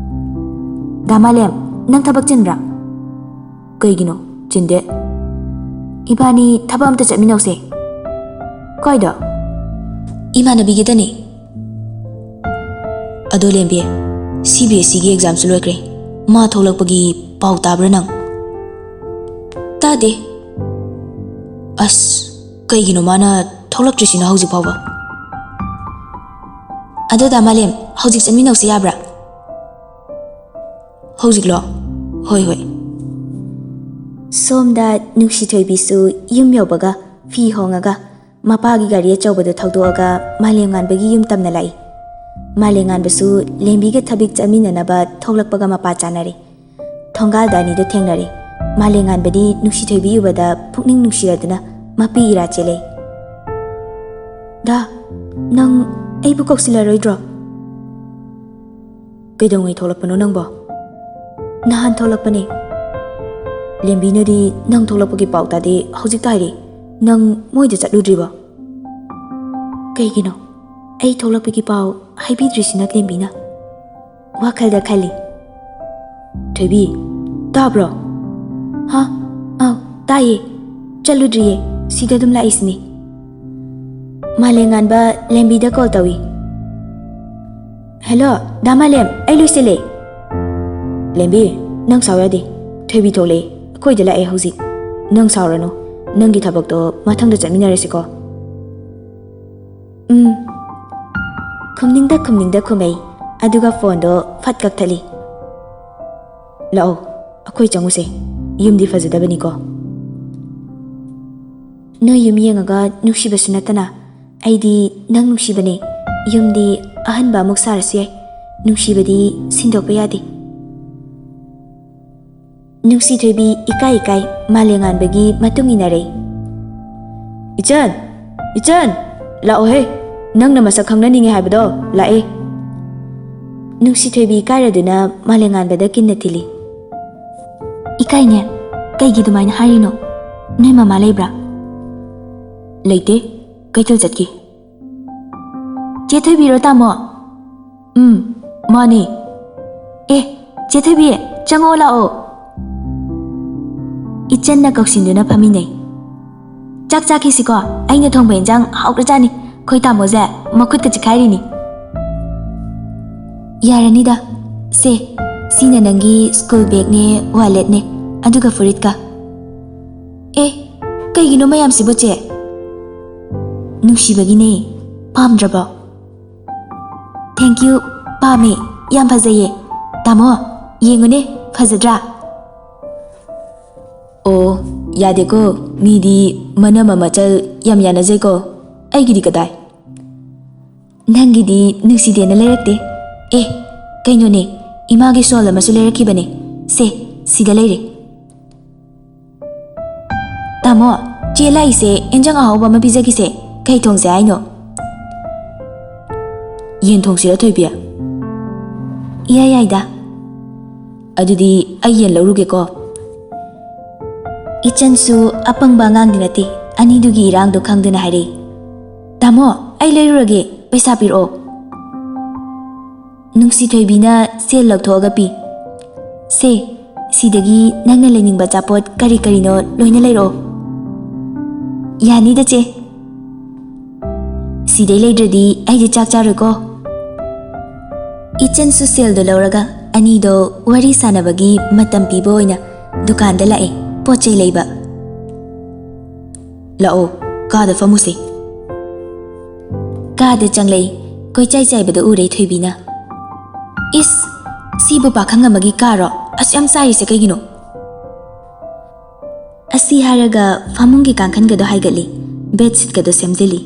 "ꯗꯥ ꯃꯥꯂꯦꯝ, ꯅꯪ ꯊꯕꯛ ꯆꯤꯟꯕ꯭ꯔꯥ?" "ꯀꯩꯒꯤꯅꯣ? ꯆꯤꯟꯗꯦ꯫" "ꯏꯕꯥꯅꯤ ꯊꯕꯛ ꯑꯝꯇ ꯆꯠꯃꯤꯟꯅꯧꯁꯦ꯫" "ꯀꯥꯏꯗ?" "ꯏꯃꯥꯟꯅꯕꯤꯒꯤꯗꯅꯦ꯫" "ꯑꯗꯣ ꯂꯦꯝꯕꯤ, ꯁꯤ ꯕꯤ ꯑꯦꯁ ꯁꯤꯒꯤ ꯑꯦꯛꯖꯥꯝꯁꯨ ꯂꯣꯏꯈ꯭ꯔꯦ꯫ ꯃꯥ ꯊꯣꯛꯂꯛꯄꯒꯤ ꯄꯥꯎ ꯇꯥꯕ꯭ꯔꯥ ꯅꯪ? ꯇꯥꯗꯦ꯫ ꯑꯁ, ꯀꯩꯒꯤꯅꯣ ꯃꯥꯅ ꯊꯣꯛꯂꯛꯇ꯭ꯔꯤꯁꯤꯅ ꯍꯧꯖꯤꯛ ꯐꯥꯎꯕ? ꯑꯗꯣ ꯗꯥ ꯃꯥꯂꯦꯝ, ꯍꯧꯖꯤꯛ ꯆꯠꯃꯤꯟꯅꯧꯁꯤ ꯌꯥꯕ꯭ꯔꯥ? ꯍꯧꯖꯤꯛꯂꯣ? ꯍꯣꯏ, ꯍꯣꯏ꯫ ꯁꯣꯝꯗ ꯅꯨꯡꯁꯤꯊꯣꯏꯕꯤꯁꯨ ꯌꯨꯝ ꯌꯧꯕꯒ ꯐꯤ ꯍꯣꯡꯉꯒ ꯃꯄꯥꯒꯤ ꯒꯥꯔꯤ ꯑꯆꯧꯕꯗꯨ ꯊꯧꯗꯣꯛꯑꯒ ꯃꯥꯂꯦꯝꯉꯥꯟꯕꯒꯤ ꯌꯨꯝ ꯇꯝꯅ ꯂꯥꯛꯏ꯫ ꯃꯥꯂꯦꯝꯉꯥꯟꯕꯁꯨ ꯂꯦꯝꯕꯤꯒ ꯊꯕꯛ ꯆꯠꯃꯤꯟꯅꯅꯕ ꯊꯣꯛꯂꯛꯄꯒ ꯃꯄꯥ ꯆꯥꯅꯔꯦ꯫ ꯊꯣꯡꯒꯥꯜꯗ ꯑꯅꯤꯗꯨ ꯊꯦꯡꯅꯔꯦ꯫ ꯃꯥꯂꯦꯝꯉꯥꯟꯕꯗꯤ ꯅꯨꯡꯁꯤꯊꯣꯏꯕꯤ ꯎꯕꯗ ꯄꯨꯛꯅꯤꯡ ꯅꯨꯡꯁꯤꯔꯗꯨꯅ ꯃꯄꯤ ꯏꯔꯥ ꯆꯦꯜꯂꯦ꯫ "ꯗꯥ, ꯅꯪ ꯑꯩꯕꯨ ꯀꯧꯁꯤꯜꯂꯔꯣꯏꯗ꯭ꯔꯣ?" "ꯀꯩꯗꯧꯉꯩ ꯊꯣꯛꯂꯛꯄꯅꯣ ꯅꯪꯕꯣ?" "ꯅꯍꯥꯟ ꯊꯣꯛꯂꯛꯄꯅꯦ꯫" "ꯂꯦꯝꯕꯤꯅꯗꯤ ꯅꯪ ꯊꯣꯛꯂꯛꯄꯒꯤ ꯄꯥꯎ ꯇꯥꯗꯦ, ꯍꯧꯖꯤꯛꯇ ꯍꯥꯏꯔꯦ꯫ ꯅꯪ ꯃꯣꯏꯗ ꯆꯠꯂꯨꯗ꯭ꯔꯤꯕꯣ?" "ꯀꯩꯒꯤꯅꯣ ꯑꯩ ꯊꯣꯛꯂꯛꯄꯒꯤ ꯄꯥꯎ ꯍꯥꯏꯕꯤꯗ꯭ꯔꯤꯁꯤꯅ ꯂꯦꯝꯕꯤꯅ?" ꯋꯥꯈꯜꯗ ꯈꯜꯂꯤ꯫ "ꯊꯣꯏꯕꯤ, ꯇꯥꯕ꯭ꯔꯣ?" "ꯍꯥ? ꯑꯥꯎ, ꯇꯥꯏꯌꯦ꯫ ꯆꯠꯂꯨꯗ꯭ꯔꯤꯌꯦ, ꯁꯤꯗ ꯑꯗꯨꯝ ꯂꯥꯛꯏꯁꯤꯅꯦ꯫" ꯃꯥꯂꯦꯝꯉꯥꯟꯕ ꯂꯦꯝꯕꯤꯗ ꯀꯣꯜ ꯇꯧꯏ꯫ "ꯍꯦꯜꯂꯣ, ꯗꯥ ꯃꯥꯂꯦꯝ, ꯑꯩ ꯂꯣꯏꯁꯤꯜꯂꯦ꯫" "ꯂꯦꯝꯕꯤ, ꯅꯪ ꯁꯥꯎ ꯌꯥꯗꯦ꯫ ꯊꯣꯏꯕꯤ ꯊꯣꯛꯂꯛꯑꯦ, ꯑꯩꯈꯣꯏꯗ ꯂꯥꯛꯑꯦ ꯍꯧꯖꯤꯛ꯫ ꯅꯪ ꯁꯥꯎꯔꯅꯨ, ꯅꯪꯒꯤ ꯊꯕꯛꯇꯣ ꯃꯊꯪꯗ ꯆꯠꯃꯤꯟꯅꯔꯁꯤꯀꯣ꯫" "ꯎꯝ꯫" ꯈꯨꯝꯅꯤꯡꯗ ꯈꯨꯝꯅꯤꯡꯗ ꯈꯨꯝꯃꯩ, ꯑꯗꯨꯒ ꯐꯣꯟꯗꯣ ꯐꯠ ꯀꯛꯊꯠꯂꯤ꯫ "ꯂꯥꯛꯑꯣ, ꯑꯩꯈꯣꯏ ꯆꯪꯉꯨꯁꯦ꯫ ꯌꯨꯝꯗꯤ ꯐꯖꯗꯕꯅꯤꯀꯣ꯫" "ꯅꯣꯏ ꯌꯨꯝ ꯌꯦꯡꯉꯒ ꯅꯨꯡꯁꯤꯕꯁꯨ ꯅꯠꯇꯅ, ꯑꯩꯗꯤ ꯅꯪ ꯅꯨꯡꯁꯤꯕꯅꯦ꯫ ꯌꯨꯝꯗꯤ ꯑꯍꯟꯕ ꯑꯃꯨꯛ ꯁꯥꯔꯁꯨ ꯌꯥꯏ, ꯅꯨꯡꯁꯤꯕꯗꯤ ꯁꯤꯟꯗꯣꯛꯄ ꯌꯥꯗꯦ꯫" ꯅꯨꯡꯁꯤꯊꯣꯏꯕꯤ ꯏꯀꯥꯏ ꯏꯀꯥꯏ ꯃꯥꯂꯦꯝꯉꯥꯟꯕꯒꯤ ꯃꯇꯨꯡ ꯏꯟꯅꯔꯦ꯫ "ꯏꯆꯟ! ꯏꯆꯟ! ꯂꯥꯛꯑꯣꯍꯦ! ꯅꯪꯅ ꯃꯁꯛ ꯈꯪꯅꯅꯤꯡꯉꯦ ꯍꯥꯏꯕꯗꯣ ꯂꯥꯛꯑꯦ꯫" ꯅꯨꯡꯁꯤꯊꯣꯏꯕꯤ ꯏꯀꯥꯏꯔꯗꯨꯅ ꯃꯥꯂꯦꯝꯉꯥꯟꯕꯗ ꯀꯤꯟꯅ ꯊꯤꯜꯂꯤ꯫ "ꯏꯀꯥꯏꯅꯦ, ꯀꯩꯒꯤ ꯑꯗꯨꯃꯥꯏꯅ ꯍꯥꯏꯔꯤꯅꯣ? ꯅꯣꯏ ꯃꯃꯥ ꯂꯩꯕ꯭ꯔꯥ?" "ꯂꯩꯇꯦ, ꯀꯩꯊꯦꯜ ꯆꯠꯈꯤ꯫" "ꯆꯦ ꯊꯣꯏꯕꯤꯔꯣ, ꯇꯥꯃꯣ?" "ꯎꯝ, ꯃꯥꯅꯦ꯫" "ꯑꯦ, ꯆꯦ ꯊꯣꯏꯕꯤ, ꯆꯪꯉꯛꯑꯣ ꯂꯥꯛꯑꯣ꯫" ꯏꯆꯟꯅ ꯀꯧꯁꯤꯟꯗꯨꯅ ꯐꯝꯃꯤꯟꯅꯩ꯫ "ꯆꯥꯛ ꯆꯥꯈꯤꯁꯤꯀꯣ, ꯑꯩꯅ ꯊꯣꯡꯕ ꯏꯟꯖꯥꯡ ꯍꯥꯎꯈ꯭ꯔꯖꯥꯠꯅꯤ꯫ ꯑꯩꯈꯣꯏ ꯇꯥꯃꯣꯁꯦ ꯃꯈꯨꯠꯀ ꯆꯤꯛꯈꯥꯏꯔꯤꯅꯤ꯫" ꯌꯥꯔꯅꯤꯗ꯫ ꯁꯦ, ꯁꯤꯅ ꯅꯪꯒꯤ ꯁ꯭ꯀꯨꯜ ꯕꯦꯒꯅꯦ, ꯋꯥꯂꯦꯠꯅꯦ, ꯑꯗꯨꯒ ꯐꯨꯔꯤꯠꯀ꯫ ꯑꯦ, ꯀꯩꯒꯤꯅꯣ ꯃꯌꯥꯝꯁꯤꯕꯣ, ꯆꯦ? ꯅꯨꯡꯁꯤꯕꯒꯤꯅꯦ꯫ ꯄꯥꯝꯗ꯭ꯔꯕꯣ? Thank you꯫ ꯄꯥꯝꯃꯦ꯫ ꯌꯥꯝ ꯐꯖꯩꯌꯦ꯫ ꯇꯥꯃꯣ, ꯌꯦꯡꯉꯨꯅꯦ, ꯐꯖꯗ꯭ꯔꯥ? ꯑꯣ, ꯌꯥꯗꯦꯀꯣ꯫ ꯃꯤꯗꯤ ꯃꯅꯝ ꯃꯃꯆꯜ ꯌꯥꯝ ꯌꯥꯅꯖꯩꯀꯣ꯫ ꯑꯩꯒꯤꯗꯤ ꯀꯗꯥꯏ? ꯅꯪꯒꯤꯗꯤ ꯅꯨꯡꯁꯤꯗꯦꯅ ꯂꯩꯔꯛꯇꯦ꯫ ꯑꯦ, ꯀꯩꯅꯣꯅꯦ, ꯏꯃꯥꯒꯤ ꯁꯣꯜ ꯑꯃꯁꯨ ꯂꯩꯔꯛꯈꯤꯕꯅꯦ꯫ ꯁꯦ, ꯁꯤꯗ ꯂꯩꯔꯦ꯫ ꯇꯥꯃꯣ, ꯆꯦ ꯂꯥꯛꯏꯁꯦ, ꯑꯦꯟꯖꯥꯡ ꯑꯍꯥꯎꯕ ꯑꯃ ꯄꯤꯖꯈꯤꯁꯦ꯫ ꯀꯩ ꯊꯣꯡꯁꯦ ꯍꯥꯏꯅꯣ? ꯌꯦꯟ ꯊꯣꯡꯁꯤꯔ, ꯊꯣꯏꯕꯤ? ꯏꯌꯥ ꯌꯥꯏꯗ꯫ ꯑꯗꯨꯗꯤ ꯑꯩ ꯌꯦꯟ ꯂꯧꯔꯨꯒꯦꯀꯣ꯫ ꯏꯆꯟꯁꯨ ꯑꯄꯪꯕ ꯑꯉꯥꯡꯗꯤ ꯅꯠꯇꯦ, ꯑꯅꯤꯗꯨꯒꯤ ꯏꯔꯥꯡꯗꯣ ꯈꯪꯗꯨꯅ ꯍꯥꯏꯔꯛꯏ꯫ "ꯇꯥꯃꯣ, ꯑꯩ ꯂꯩꯔꯨꯔꯒꯦ, ꯄꯩꯁꯥ ꯄꯤꯔꯛꯑꯣ꯫" ꯅꯨꯡꯁꯤ ꯊꯣꯏꯕꯤꯅ ꯁꯦꯜ ꯂꯧꯊꯣꯛꯑꯒ ꯄꯤ꯫ "ꯁꯦ, ꯁꯤꯗꯒꯤ ꯅꯪꯅ ꯂꯩꯅꯤꯡꯕ ꯑꯆꯥꯄꯣꯠ ꯀꯔꯤ ꯀꯔꯤꯅꯣ ꯂꯣꯏꯅ ꯂꯩꯔꯛꯑꯣ꯫" "ꯌꯥꯅꯤꯗ, ꯆꯦ꯫" "ꯁꯤꯗꯩ ꯂꯩꯗ꯭ꯔꯗꯤ ꯑꯩꯗꯤ ꯆꯥꯛ ꯆꯥꯔꯣꯏꯀꯣ꯫" ꯏꯆꯟꯁꯨ ꯁꯦꯜꯗꯣ ꯂꯧꯔꯒ ꯑꯅꯤꯗꯣ ꯋꯥꯔꯤ ꯁꯥꯟꯅꯕꯒꯤ ꯃꯇꯝ ꯄꯤꯕ ꯑꯣꯏꯅ ꯗꯨꯀꯥꯟꯗ ꯂꯥꯛꯑꯦ, ꯄꯣꯠ ꯆꯩ ꯂꯩꯕ꯫ "ꯂꯥꯛꯑꯣ, ꯀꯥꯗ ꯐꯝꯃꯨꯁꯦ꯫" ꯀꯥꯗ ꯆꯪꯂꯛꯏ꯫ ꯀꯣꯏꯆꯥꯏ ꯆꯥꯏꯕꯗ ꯎꯔꯦ ꯊꯣꯏꯕꯤꯅ꯫ "ꯏꯁ, ꯁꯤꯕꯨ ꯄꯥꯈꯪ ꯑꯃꯒꯤ ꯀꯥꯔꯣ? ꯑꯁꯨꯛ ꯌꯥꯝ ꯆꯥꯏꯔꯤꯁꯦ ꯀꯩꯒꯤꯅꯣ?" ꯑꯁꯤ ꯍꯥꯏꯔꯒ ꯐꯃꯨꯡꯒꯤ ꯀꯥꯡꯈꯟꯒꯗꯣ ꯍꯥꯏꯒꯠꯂꯤ, ꯕꯦꯗꯁꯤꯠꯀꯗꯣ ꯁꯦꯝꯖꯤꯜꯂꯤ꯫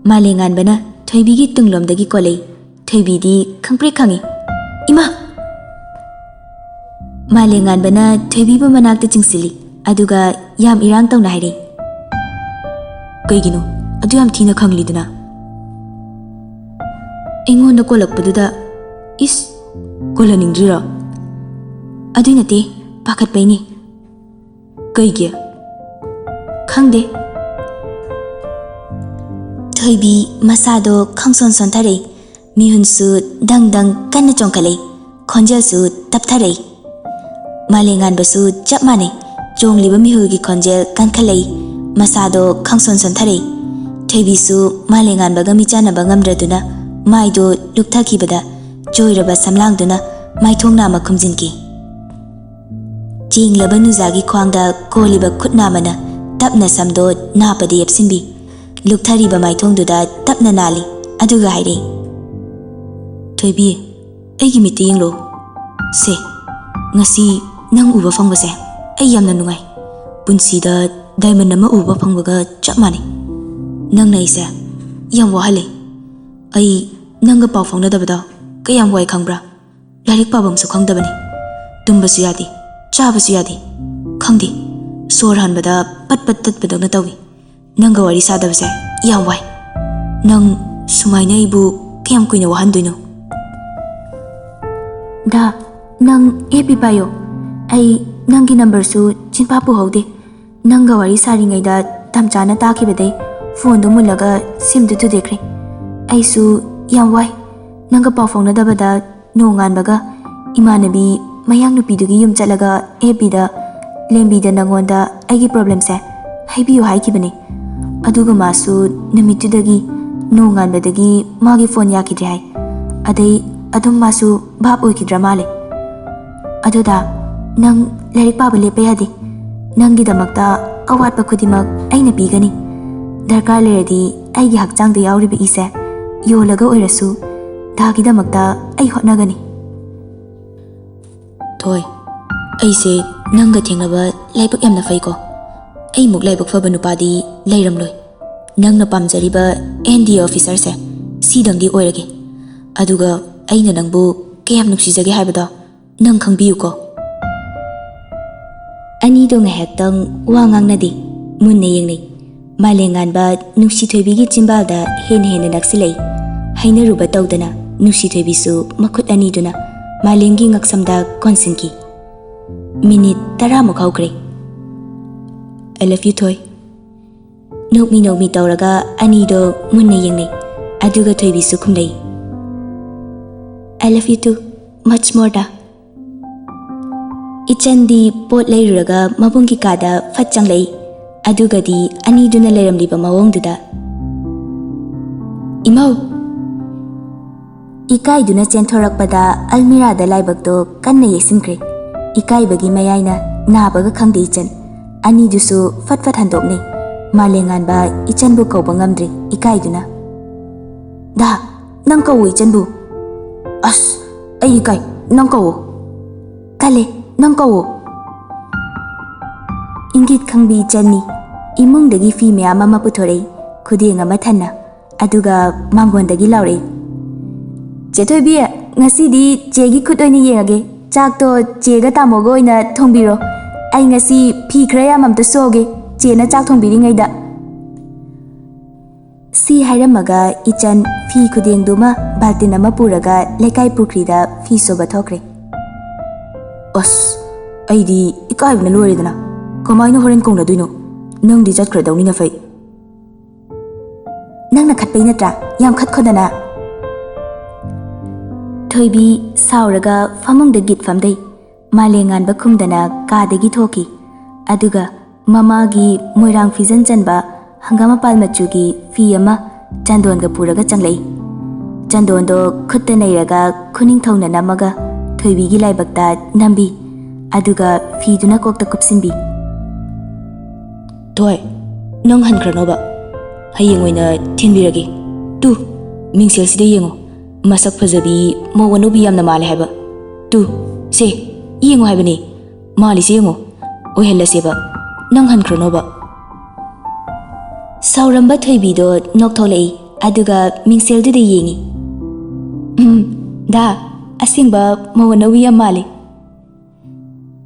ꯃꯥꯂꯦꯉꯥꯟꯕꯅ ꯊꯣꯏꯕꯤꯒꯤ ꯇꯨꯡꯂꯣꯝꯗꯒꯤ ꯀꯣꯜꯂꯛꯏ꯫ ꯊꯣꯏꯕꯤꯗꯤ ꯈꯪꯄ꯭ꯔꯦꯛ ꯈꯪꯉꯤ꯫ "ꯏꯃꯥ!" ꯃꯥꯂꯦꯉꯥꯟꯕꯅ ꯊꯣꯏꯕꯤꯕꯨ ꯃꯅꯥꯛꯇ ꯆꯤꯡꯁꯤꯜꯂꯤ, ꯑꯗꯨꯒ ꯌꯥꯝ ꯏꯔꯥꯡ ꯇꯧꯅ ꯍꯥꯏꯔꯛꯏ꯫ "ꯀꯩꯒꯤꯅꯣ ꯑꯗꯨ ꯌꯥꯝ ꯊꯤꯅ ꯈꯪꯂꯤꯗꯨꯅ?" "ꯑꯩꯉꯣꯟꯗ ꯀꯣꯜꯂꯛꯄꯗꯨꯗ꯫" "ꯏꯁ, ꯀꯣꯜꯍꯟꯅꯤꯡꯗ꯭ꯔꯤꯔꯣ?" "ꯑꯗꯨꯏ ꯅꯠꯇꯦ, ꯄꯥꯈꯠꯄꯩꯅꯦ꯫" "ꯀꯩꯒꯤ?" "ꯈꯪꯗꯦ꯫" ꯊꯣꯏꯕꯤ ꯃꯁꯥꯗꯣ ꯈꯪꯁꯣꯟ ꯁꯣꯟꯊꯔꯛꯏ꯫ ꯃꯤꯍꯨꯟꯁꯨ ꯗꯪ ꯗꯪ ꯀꯟꯅ ꯆꯣꯡꯈꯠꯂꯛꯏ꯫ ꯈꯣꯟꯖꯦꯜꯁꯨ ꯇꯞꯊꯔꯛꯏ꯫ ꯃꯥꯂꯦꯉꯥꯟꯕꯁꯨ ꯆꯞ ꯃꯥꯟꯅꯩ꯫ ꯆꯣꯡꯂꯤꯕ ꯃꯤꯍꯨꯜꯒꯤ ꯈꯣꯟꯖꯦꯜ ꯀꯟꯈꯠꯂꯛꯏ꯫ ꯃꯁꯥꯗꯣ ꯈꯪꯁꯣꯟ ꯁꯣꯟꯊꯔꯛꯏ꯫ ꯊꯣꯏꯕꯤꯁꯨ ꯃꯥꯂꯦꯉꯥꯟꯕꯒ ꯃꯤꯆꯥꯟꯅꯕ ꯉꯝꯗ꯭ꯔꯗꯨꯅ ꯃꯥꯏꯗꯣ ꯂꯨꯞꯊꯈꯤꯕꯗ ꯆꯣꯏꯔꯕ ꯁꯝꯂꯥꯡꯗꯨꯅ ꯃꯥꯏꯊꯣꯡ ꯅꯥꯝꯃ ꯈꯨꯝꯖꯤꯟꯈꯤ꯫ ꯆꯦꯡꯂꯕ ꯅꯨꯖꯥꯒꯤ ꯈ꯭ꯋꯥꯡꯗ ꯀꯣꯜꯂꯤꯕ ꯈꯨꯠ ꯅꯥꯝꯃꯅ ꯇꯞꯅ ꯁꯝꯗꯣ ꯅꯥꯞꯄꯗ ꯌꯦꯞꯁꯤꯟꯕꯤ꯫ ꯂꯨꯞꯊꯔꯤꯕ ꯃꯥꯏꯊꯣꯡꯗꯨꯗ ꯇꯞꯅ ꯅꯥꯜꯂꯤ꯫ ꯑꯗꯨꯒ ꯍꯥꯏꯔꯛꯏ, "ꯊꯣꯏꯕꯤ, ꯑꯩꯒꯤ ꯃꯤꯠꯇ ꯌꯦꯡꯂꯣ꯫ ꯁꯦ, ꯉꯁꯤ ꯅꯪ ꯎꯕ ꯐꯪꯕꯁꯦ ꯑꯩ ꯌꯥꯝꯅ ꯅꯨꯡꯉꯥꯏ꯫ ꯄꯨꯟꯁꯤꯗ ꯗꯥꯏꯃꯟ ꯑꯃ ꯎꯕ ꯐꯪꯕꯒ ꯆꯞ ꯃꯥꯟꯅꯩ꯫ ꯅꯪꯅ ꯑꯩꯁꯦ ꯌꯥꯝ ꯋꯥꯍꯜꯂꯦ꯫ ꯑꯩ ꯅꯪꯒ ꯄꯥꯎ ꯐꯥꯎꯅꯗꯕꯗ ꯀꯌꯥꯝ ꯋꯥꯏ ꯈꯪꯕ꯭ꯔꯥ? ꯂꯥꯏꯔꯤꯛ ꯄꯥꯐꯝꯁꯨ ꯈꯪꯗꯕꯅꯤ꯫ ꯇꯨꯝꯕꯁꯨ ꯌꯥꯗꯦ, ꯆꯥꯕꯁꯨ ꯌꯥꯗꯦ꯫ ꯈꯪꯗꯦ, ꯁꯣꯔ ꯍꯥꯟꯕꯗ ꯄꯠ ꯄꯠ ꯇꯠꯄꯗꯧꯅ ꯇꯧꯏ꯫ ꯅꯪꯒ ꯋꯥꯔꯤ ꯁꯥꯗꯕꯁꯦ ꯌꯥꯝ ꯋꯥꯏ꯫ ꯅꯪ ꯁꯨꯃꯥꯏꯅ ꯑꯩꯕꯨ ꯀꯌꯥꯝ ꯀꯨꯏꯅ ꯋꯥꯍꯟꯗꯣꯏꯅꯣ?" "ꯗꯥ, ꯅꯪ ꯑꯦꯐ ꯕꯤ ꯄꯥꯏꯌꯣ꯫ ꯑꯩ ꯅꯪꯒꯤ ꯅꯝꯕꯔꯁꯨ ꯆꯤꯟꯐꯥ ꯄꯨꯍꯧꯗꯦ꯫ ꯅꯪꯒ ꯋꯥꯔꯤ ꯁꯥꯔꯤꯉꯩꯗ ꯇꯝꯆꯥꯅ ꯇꯥꯈꯤꯕꯗꯩ ꯐꯣꯟꯗꯣ ꯃꯨꯜꯂꯒ ꯁꯤꯝꯗꯨ ꯊꯨꯗꯦꯛꯈ꯭ꯔꯦ꯫ ꯑꯩꯁꯨ ꯌꯥꯝ ꯋꯥꯏ꯫ ꯅꯪꯒ ꯄꯥꯎ ꯐꯥꯎꯅꯗꯕꯗ ꯅꯣꯡꯉꯥꯟꯕꯒ ꯏꯃꯥꯟꯅꯕꯤ ꯃꯌꯥꯡ ꯅꯨꯄꯤꯗꯨꯒꯤ ꯌꯨꯝ ꯆꯠꯂꯒ ꯑꯦꯐ ꯕꯤꯗ ꯂꯦꯝꯕꯤꯗ ꯅꯪꯉꯣꯟꯗ ꯑꯩꯒꯤ ꯄ꯭ꯔꯣꯕ꯭ꯂꯦꯝꯁꯦ ꯍꯥꯏꯕꯤꯌꯨ ꯍꯥꯏꯈꯤꯕꯅꯦ꯫ ꯑꯗꯨꯒ ꯃꯥꯁꯨ ꯅꯨꯃꯤꯠꯇꯨꯗꯒꯤ ꯅꯣꯡꯉꯥꯟꯕꯗꯒꯤ ꯃꯥꯒꯤ ꯐꯣꯟ ꯌꯥꯈꯤꯗ꯭ꯔꯦ ꯍꯥꯏ꯫ ꯑꯗꯩ ꯑꯗꯨꯝ ꯃꯥꯁꯨ ꯚꯥꯞ ꯑꯣꯏꯈꯤꯗ꯭ꯔ ꯃꯥꯜꯂꯦ꯫ ꯑꯗꯨꯗ ꯅꯪ ꯂꯥꯏꯔꯤꯛ ꯄꯥꯕ ꯂꯦꯞꯄ ꯌꯥꯗꯦ꯫ ꯅꯪꯒꯤꯗꯃꯛꯇ ꯑꯋꯥꯠꯄ ꯈꯨꯗꯤꯡꯃꯛ ꯑꯩꯅ ꯄꯤꯒꯅꯤ꯫ ꯗꯔꯀꯥꯔ ꯂꯩꯔꯗꯤ ꯑꯩꯒꯤ ꯍꯛꯆꯥꯡꯗ ꯌꯥꯎꯔꯤꯕ ꯏꯁꯦ ꯌꯣꯜꯂꯒ ꯑꯣꯏꯔꯁꯨ ꯗꯥꯒꯤꯗꯃꯛꯇ ꯑꯩ ꯍꯣꯠꯅꯒꯅꯤ꯫" "ꯊꯣꯏ, ꯑꯩꯁꯦ ꯅꯪꯒ ꯊꯦꯡꯅꯕ ꯂꯥꯏꯕꯛ ꯌꯥꯝꯅ ꯐꯩꯀꯣ꯫ ꯑꯩꯃꯨꯛ ꯂꯥꯏꯕꯛ ꯐꯕ ꯅꯨꯄꯥꯗꯤ ꯂꯩꯔꯝꯂꯣꯏ꯫ ꯅꯪꯅ ꯄꯥꯝꯖꯔꯤꯕ ꯑꯦꯟ ꯗꯤ ꯑꯦ ꯑꯣꯐꯤꯁꯔꯁꯦ ꯁꯤꯗꯪꯗꯤ ꯑꯣꯏꯔꯒꯦ꯫ ꯑꯗꯨꯒ ꯑꯩꯅ ꯅꯪꯕꯨ ꯀꯌꯥꯝ ꯅꯨꯡꯁꯤꯖꯒꯦ ꯍꯥꯏꯕꯗꯣ ꯅꯪ ꯈꯪꯕꯤꯌꯨꯀꯣ꯫" ꯑꯅꯤꯗꯣ ꯉꯥꯏꯍꯥꯛꯇꯪ ꯋꯥ ꯉꯥꯡꯅꯗꯦ, ꯃꯨꯟꯅ ꯌꯦꯡꯅꯩ꯫ ꯃꯥꯂꯦꯝꯉꯥꯟꯕ ꯅꯨꯡꯁꯤꯊꯣꯏꯕꯤꯒꯤ ꯆꯤꯝꯕꯥꯜꯗ ꯍꯦꯟꯅ ꯍꯦꯟꯅ ꯅꯛꯁꯤꯜꯂꯛꯏ꯫ ꯍꯥꯏꯅꯔꯨꯕ ꯇꯧꯗꯅ ꯅꯨꯡꯁꯤꯊꯣꯏꯕꯤꯁꯨ ꯃꯈꯨꯠ ꯑꯅꯤꯗꯨꯅ ꯃꯥꯂꯦꯝꯒꯤ ꯉꯛꯁꯝꯗ ꯀꯣꯟꯁꯤꯟꯈꯤ꯫ ꯃꯤꯅꯤꯠ ꯇꯔꯥꯃꯨꯛ ꯍꯧꯈ꯭ꯔꯦ꯫ "I love you, ꯊꯣꯏ꯫" ꯅꯣꯛꯃꯤ ꯅꯣꯛꯃꯤ ꯇꯧꯔꯒ ꯑꯅꯤꯗꯣ ꯃꯨꯟꯅ ꯌꯦꯡꯅꯩ꯫ ꯑꯗꯨꯒ ꯊꯣꯏꯕꯤꯁꯨ ꯈꯨꯝꯂꯛꯏ, "I love you too, much more, ꯗꯥ꯫" ꯏꯆꯟꯗꯤ ꯄꯣꯠ ꯂꯩꯔꯨꯔꯒ ꯃꯕꯨꯡꯒꯤ ꯀꯥꯗ ꯐꯠ ꯆꯪꯂꯛꯏ꯫ ꯑꯗꯨꯒꯗꯤ ꯑꯅꯤꯗꯨꯅ ꯂꯩꯔꯝꯂꯤꯕ ꯃꯑꯣꯡꯗꯨꯗ, "ꯏꯃꯧ!" ꯏꯀꯥꯏꯗꯨꯅ ꯆꯦꯟꯊꯣꯔꯛꯄꯗ ꯑꯜꯃꯤꯔꯥꯗ ꯂꯥꯏꯕꯛꯇꯣ ꯀꯟꯅ ꯌꯩꯁꯤꯟꯈ꯭ꯔꯦ꯫ ꯏꯀꯥꯏꯕꯒꯤ ꯃꯌꯥꯏꯅ ꯅꯥꯕꯒ ꯈꯪꯗꯦ ꯏꯆꯟ꯫ ꯑꯅꯤꯗꯨꯁꯨ ꯐꯠ ꯐꯠ ꯍꯟꯗꯣꯛꯅꯩ꯫ ꯃꯥꯂꯦꯉꯥꯟꯕ ꯏꯆꯟꯕꯨ ꯀꯧꯕ ꯉꯝꯗ꯭ꯔꯦ ꯏꯀꯥꯏꯗꯨꯅ꯫ "ꯗꯥ, ꯅꯪ ꯀꯧꯋꯣ ꯏꯆꯟꯕꯨ꯫" "ꯑꯁ, ꯑꯩ ꯏꯀꯥꯏ, ꯅꯪ ꯀꯧꯋꯣ꯫" "ꯇꯜꯂꯦ, ꯅꯪ ꯀꯧꯋꯣ꯫" ꯏꯪꯒꯤꯠ ꯈꯪꯕꯤ ꯏꯆꯟꯅꯤ꯫ ꯏꯃꯨꯡꯗꯒꯤ ꯐꯤ ꯃꯌꯥꯝ ꯑꯃ ꯄꯨꯊꯣꯔꯛꯏ, ꯈꯨꯗꯦꯡ ꯑꯃ ꯊꯟꯅ꯫ ꯑꯗꯨꯒ ꯃꯥꯡꯒꯣꯟꯗꯒꯤ ꯂꯥꯎꯔꯛꯏ, "ꯆꯦ ꯊꯣꯏꯕꯤ, ꯉꯁꯤꯗꯤ ꯆꯦꯒꯤ ꯈꯨꯠ ꯑꯣꯏꯅ ꯌꯦꯡꯉꯒꯦ꯫ ꯆꯥꯛꯇꯣ ꯆꯦꯒ ꯇꯥꯃꯣꯒ ꯑꯣꯏꯅ ꯊꯣꯡꯕꯤꯔꯣ꯫ ꯑꯩ ꯉꯁꯤ ꯐꯤ ꯈꯔ ꯌꯥꯝ ꯑꯝꯇ ꯁꯨꯍꯧꯒꯦ, ꯆꯦꯅ ꯆꯥꯛ ꯊꯣꯡꯕꯤꯔꯤꯉꯩꯗ꯫" ꯁꯤ ꯍꯥꯏꯔꯝꯃꯒ ꯏꯆꯟ ꯐꯤ ꯈꯨꯗꯦꯡꯗꯨꯃ ꯕꯥꯜꯇꯤꯟ ꯑꯃ ꯄꯨꯔꯒ ꯂꯩꯀꯥꯏ ꯄꯨꯈ꯭ꯔꯤꯗ ꯐꯤ ꯁꯨꯕ ꯊꯣꯛꯈ꯭ꯔꯦ꯫ "ꯑꯁ, ꯑꯩꯗꯤ ꯏꯀꯥꯏꯕꯅ ꯂꯣꯏꯔꯦꯗꯅ꯫ ꯀꯃꯥꯏꯅ ꯍꯣꯔꯦꯟ ꯀꯧꯅꯗꯣꯏꯅꯣ? ꯅꯪꯗꯤ ꯆꯠꯈ꯭ꯔꯗꯧꯅꯤꯅ ꯐꯩ꯫" "ꯅꯪꯅ ꯈꯠꯄꯩ ꯅꯠꯇ꯭ꯔꯥ? ꯌꯥꯝ ꯈꯠꯈꯣꯗꯅ꯫" ꯊꯣꯏꯕꯤ ꯁꯥꯎꯔꯒ ꯐꯃꯨꯡꯗ ꯒꯤꯠ ꯐꯝꯗꯩ꯫ ꯃꯥꯂꯦꯉꯥꯟꯕ ꯈꯨꯝꯗꯅ ꯀꯥꯗꯒꯤ ꯊꯣꯛꯈꯤ꯫ ꯑꯗꯨꯒ ꯃꯃꯥꯒꯤ ꯃꯣꯏꯔꯥꯡ ꯐꯤꯖꯟ ꯆꯟꯕ ꯍꯪꯒꯥꯝ ꯃꯄꯥꯜ ꯃꯆꯨꯒꯤ ꯐꯤ ꯑꯃ ꯆꯟꯗꯣꯟꯒ ꯄꯨꯔꯒ ꯆꯪꯂꯛꯏ꯫ ꯆꯟꯗꯣꯟꯗꯣ ꯈꯨꯠꯇ ꯅꯩꯔꯒ ꯈꯨꯅꯤꯡꯊꯧꯅ ꯅꯝꯃꯒ ꯊꯣꯏꯕꯤꯒꯤ ꯂꯥꯏꯕꯛꯇ ꯅꯝꯕꯤ꯫ ꯑꯗꯨꯒ ꯐꯤꯗꯨꯅ ꯀꯣꯛꯇ ꯀꯨꯞꯁꯤꯟꯕꯤ꯫ "ꯊꯣꯏ, ꯅꯪ ꯍꯟꯈ꯭ꯔꯅꯣꯕ꯫ ꯍꯌꯦꯡ ꯑꯣꯏꯅ ꯊꯤꯟꯕꯤꯔꯒꯦ꯫ ꯇꯨ, ꯃꯤꯡꯁꯦꯜꯁꯤꯗ ꯌꯦꯡꯉꯣ꯫ ꯃꯁꯛ ꯐꯖꯕꯤ ꯃꯧ ꯑꯅꯧꯕꯤ ꯌꯥꯝꯅ ꯃꯥꯜꯂꯦ ꯍꯥꯏꯕ꯫ ꯇꯨ, ꯁꯦ, ꯌꯦꯡꯉꯣ ꯍꯥꯏꯕꯅꯦ꯫ ꯃꯥꯜꯂꯤꯁꯦ ꯌꯦꯡꯉꯣ꯫ ꯑꯣꯏꯍꯜꯂꯁꯦꯕ꯫ ꯅꯪ ꯍꯟꯈ꯭ꯔꯅꯣꯕ꯫" ꯁꯥꯎꯔꯝꯕ ꯊꯣꯏꯕꯤꯗꯣ ꯅꯣꯛꯊꯣꯛꯂꯛꯏ, ꯑꯗꯨꯒ ꯃꯤꯡꯁꯦꯜꯗꯨꯗ ꯌꯦꯡꯉꯤ꯫ "ꯎꯝ, ꯗꯥ, ꯑꯁꯦꯡꯕ ꯃꯧ ꯑꯅꯧꯕꯤ ꯌꯥꯝ ꯃꯥꯜꯂꯤ꯫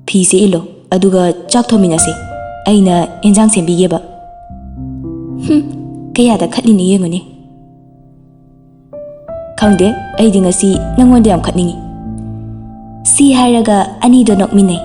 ꯐꯤꯁꯦ ꯏꯜꯂꯣ, ꯑꯗꯨꯒ ꯆꯥꯛ ꯊꯣꯡꯃꯤꯟꯅꯁꯦ꯫ ꯑꯩꯅ ꯏꯟꯖꯥꯡ ꯁꯦꯝꯕꯤꯒꯦꯕ꯫" "ꯍꯨꯝ, ꯀꯌꯥꯗ ꯈꯠꯂꯤꯅꯣ ꯌꯦꯡꯉꯨꯅꯦ꯫" "ꯈꯪꯗꯦ, ꯑꯩꯗꯤ ꯉꯁꯤ ꯅꯪꯉꯣꯟꯗ ꯌꯥꯝ ꯈꯠꯅꯤꯡꯉꯤ꯫" ꯁꯤ ꯍꯥꯏꯔꯒ ꯑꯅꯤꯗꯣ ꯅꯣꯛꯃꯤꯟꯅꯩ꯫